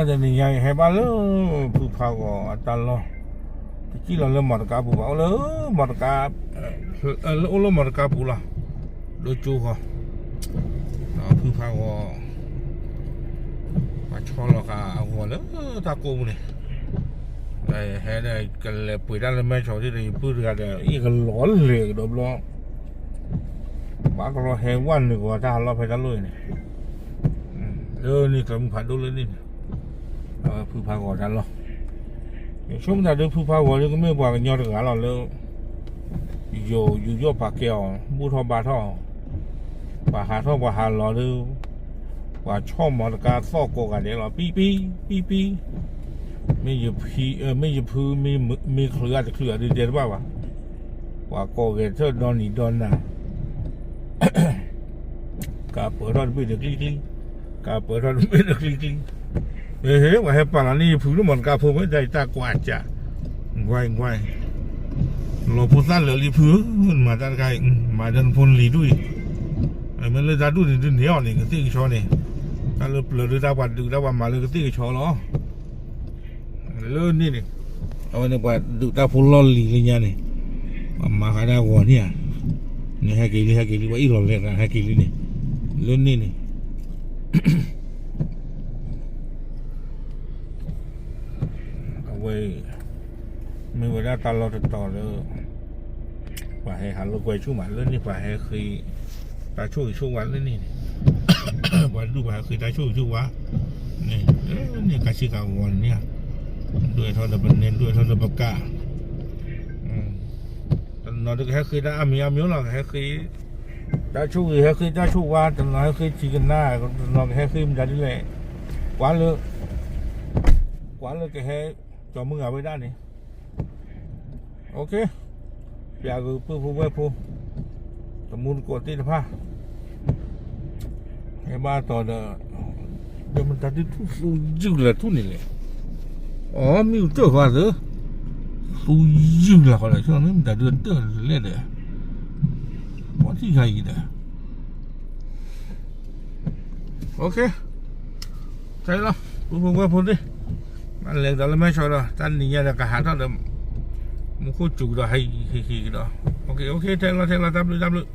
တနံၤညါအံၤ ဟဲဘၣ်လၢဖုဖးဂီၤအတၢ်လီၢ်, တစံၣ်လီၤလၢမီတကါပူၤဘၣ်, အိၣ်လၢမီတကါ, လၢအိၣ်လၢမီတကါပူၤလီၤ, ဒိကၠိဃီ, ဒီးဖုဖးဂီၤ ပှၤဆီလီၤဃာ်အဂီၤလၢတၢ်ကိးပူၤန့ၣ်, ဟဲဒီးကလဲၤပှ့ၤတၢ်လၢမဲဆီးဒ်ဒီး ယပုၢ်တဂၤဒီး အ့ၣ်ကလီၤလဲၤကဒီးဘျီ ဘၣ်ကလီၤဟဲဝဲနုာ်ကီးတၢ်ဟးလီၢ်ဖဲတၢ်လီၢ်အံၤန့ၣ်, လၢန့ၣ်ကျဲမုၢ်ဖးဒိၣ်လၢန့ၣ်န့ၣ်, အဝဲဖုဖးဂီၤတၢ်လီၢ်, ယဆိကမိၣ်တၢ်ဒုးဖုဖးဂီၤဒုးကမ့ၢ်ပှၤကညီတဂၤလီၤလၢ ယိၤယူးယီၣ်ပာ်ကဲအီၤ ဘူၣ်ထီၣ်ဘါထီၣ်အီၤ, ပှၤဟးထီၣ်ပှၤဟးလီၤဒုး, ပှၤဆီၣ်မီတကါသီၣ်ကိးဂၤဒဲးလီၤ ပံပံ, ပံပံ, မ့ၢ်ယဖု, မ့ၢ်ယဖု, မ့ၢ်ယချုးအဒုးတဲတဘၣ်ဘၣ်, ပှၤကိးဂဲၤထၢၣ်ဒီနံၤဒီနၤ ကးပၢၤထီၣ်တဘ့ၣ်ဒီးကျံကျံ, ကးပၢၤထီၣ်တဘ့ၣ်ဒီးကျံကျံ, ဟဲ ပှၤဟဲပာ်လီၤန့ၢ်ယဖုလၢမီတကါဖိ မ့ၢ်တၢ်အံၤတၢ်ကွၢ်စး, ကွၢ်ကွၢ်, လီၤဖိသၣ်လၢာ်လံဖုဧၢ, နမၤတၢ်တခါအံၤ, မၤဒီးနဖိနလံၤဒူၣ်အံၤ, မ့ၢ်လၢတၢ်ဒူၣ်န့ၣ်ဒုးန့ၢ်အီၤန့ၣ် ကသ့ၣ်ကဆီန့ၣ်, တၢ်လၢပျၢၤဒုးတၢ်ပှၤဒုးတၢ်ပှၤမၤလၢကသ့ၣ်ကဆီလီၤ. လၢန့ၣ်န့ၣ်, အဝဲန့ၣ်ပှၤဒုးတၢ်ဖိလီၢ်လံၤလၢညါန့ၣ်, ပှၤမၤဃာ်တၢ်ဂီၤန့ၣ်ဧါ, န့ၣ်ဟဲက့ၤလံ ဟဲက့ၤလံ ပှၤအ့ၣ်လီၤလဲၤဟဲက့ၤလံန့ၣ်, လၢန့ၣ်န့ၣ် အဝဲ မ့ၢ်ဝဲဒၣ်တၢ်လီၢ်တတီၤလၢ ပှၤဟဲဟးလိာ်ကွဲဆူၣ်မး လၢန့ၣ်ပှၤဟဲဃ့ တၢ်ဆိၣ်ဂ့ၤဆိၣ်ဝါလၢန့ၣ်န့ၣ်, ပှၤဒူၣ်ပှၤဟဲဃ့တၢ်ဆိၣ်ဂ့ၤဆိၣ်ဝါ, န့ၣ် လၢန့ၣ်ကးဆ့ကၤဂီၤန့ၣ်ဧါ, ဒွဲၣ်ထီၣ်ဒီးပနဲ ဒွဲၣ်ထီၣ်ဒီးပကး, တနီၤဒုးကဟဲဃ့တၢ်အါမံၤအါမံၤလီၤ ကဟဲဃ့ တၢ်ဆိၣ်ဂ့ၤ ဟဲဃ့တၢ်ဆိၣ်ဝါ တနီၤဟဲဃ့ထံကနါ တနီၤကဟဲဃ့မတၤဒ်လဲၣ်, ကွၢ်လၢ ကွၢ်လၢကဟဲ ကၠီၤမုၢ်ဂၤဝဲဒၣ်န့ၣ်, ပျးက့ၤပုၢ်ဖိဝဲၢ်ဖိ တမူတကိးသ့ၣ်တဖၣ် ဟဲဘၣ်တီၤဒီး ဒီးမတၤဒုးထူၣ်သူယုၢ်လၢထူၣ်န့ၣ်လဲၣ်, အီ မ့ၣ်အူတၢၢ်ဃီသၢ သူယုၢ်လၢဃီဒီး ဆိမ့ၢ်မတၤဒုးတၢၢ်လဲၣ်ဒီး ပှၤထံၣ်ခါအံၤဒီး တၢ်လီၤ ပုၢ်ဖိဝဲၢ်ဖိသ့ၣ် မ့ၢ်လဲၤကဒီးလၢမဲဆီးဒီး တၢ်နံၤညါဒီးကဟးထီၣ်ဒီး မူခိၣ်စူၤကဒီး ဟဲဟံးကဒီး ထဲလီၤထဲလီၤ တၢ်ဘျုးတၢ်ဘျုး